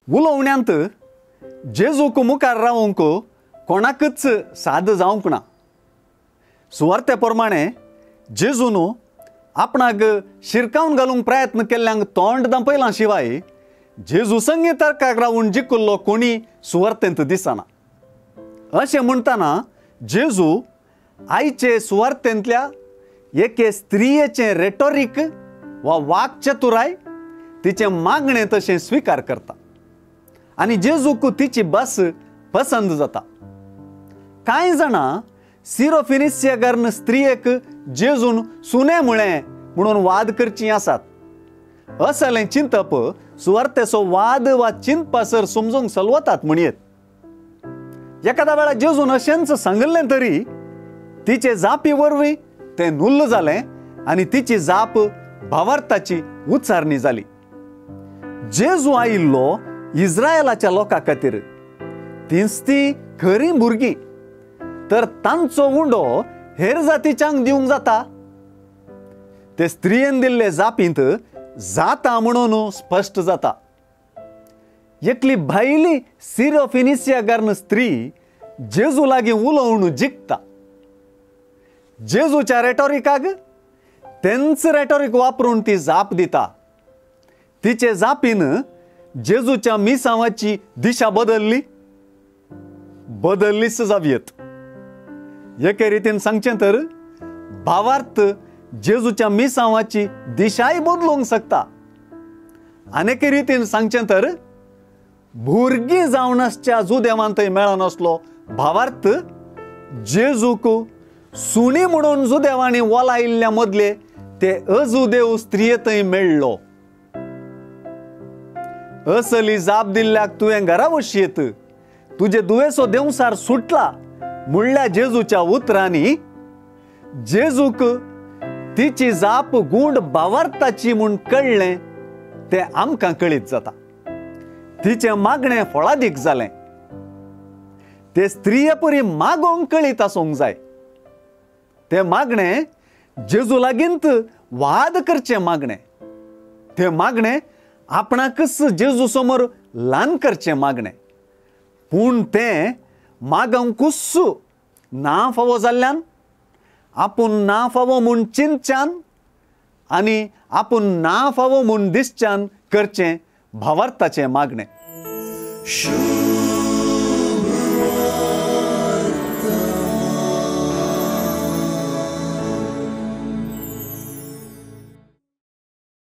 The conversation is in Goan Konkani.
उलोवण्यांत जेजूक मुखार रावंक कोणाकच साद जावंक ना। सुवार्ते प्रमाणे जेजून आपणाक शिरकावन घालूंक प्रयत्न केल्ल्यांक तोंड दांपयलां शिवाय जेजू संगी तर्काक रावून जिखल्लो कोणी सुवार्तेंत दिसना। अशें म्हणटना जेजू आयचे सुवार्तेंतल्या एके स्त्रियेचें रेटोरीक वा वाक्चतुराय तिचें मागणें तशें स्विकार करता आनी जेजूक तिची बस पसंद जाता। कांय जाणां सिरोफिनिसिया स्त्रियेक जेजून सुने म्हळें म्हणून वाद करचीं आसात। असलें चिंतप सुवार्तेचो वाद वा चिंतपासर समजूंक सलवतात म्हणयेत। एखाद्या वेळा जेजून अशेंच सांगिल्लें तरी तिचे जापी वरवीं तें नुल्ल जालें आनी तिची जाप भावार्थाची उच्चारणी जाली। जेजू आयिल्लो इस्रायलाच्या लोकां खातीर, तींच ती खरीं भुरगीं, तर तांचो उंडो हेर जातीच्यांक दिवंक जाता? ते स्त्रियेन दिल्ले जापींत जाता म्हणून स्पश्ट जाता। एकली भायली सिरोफिनिसिया स्त्री जेजू लागीं उलोवन जिखता। जेजूच्या रेटोरिकाक तेंच रेटोरीक वापरून ती जाप दिता। तिचे जापीन जेजूच्या मिसांवाची दिशा बदलली, बदललीच जावयेत। एके रितीन सांगचें तर भावार्थ जेजूच्या मिसांवाची दिशाय बदलूंक शकता। आनी एके रितीन सांगचें तर भुरगीं जावन आसच्या जुदेवांतय मेळनासलो भावार्थ जेजूक सुणी म्हणून जुदेवांनी वोलायिल्ल्या मदले ते अजुदेव स्त्रियेतय मेळ्ळो। असली जाप दिल्ल्याक तुवें घरा वशयेत, तुजे दुयेंसो देंवसार सुटला म्हणल्या जेजूच्या उतरांनी जेजूक तिची जाप गूंड भावार्थाची म्हूण कळ्ळें तें आमकां कळीत जाता। तिचें मागणें फळादीक जालें। ते स्त्रिये परी मागोवंक कळीत आसूंक जाय। तें मागणें जेजू लागींत वाद करचें मागणें, तें मागणें आपणाकच जेजू समोर ल्हान करचें मागणें, पूण तें मागोवंकूच ना फावो जाल्ल्यान, आपूण ना फावो म्हूण चिंतच्यान आनी आपूण ना फावो म्हूण दिसच्यान करचें भावार्थाचें मागणें।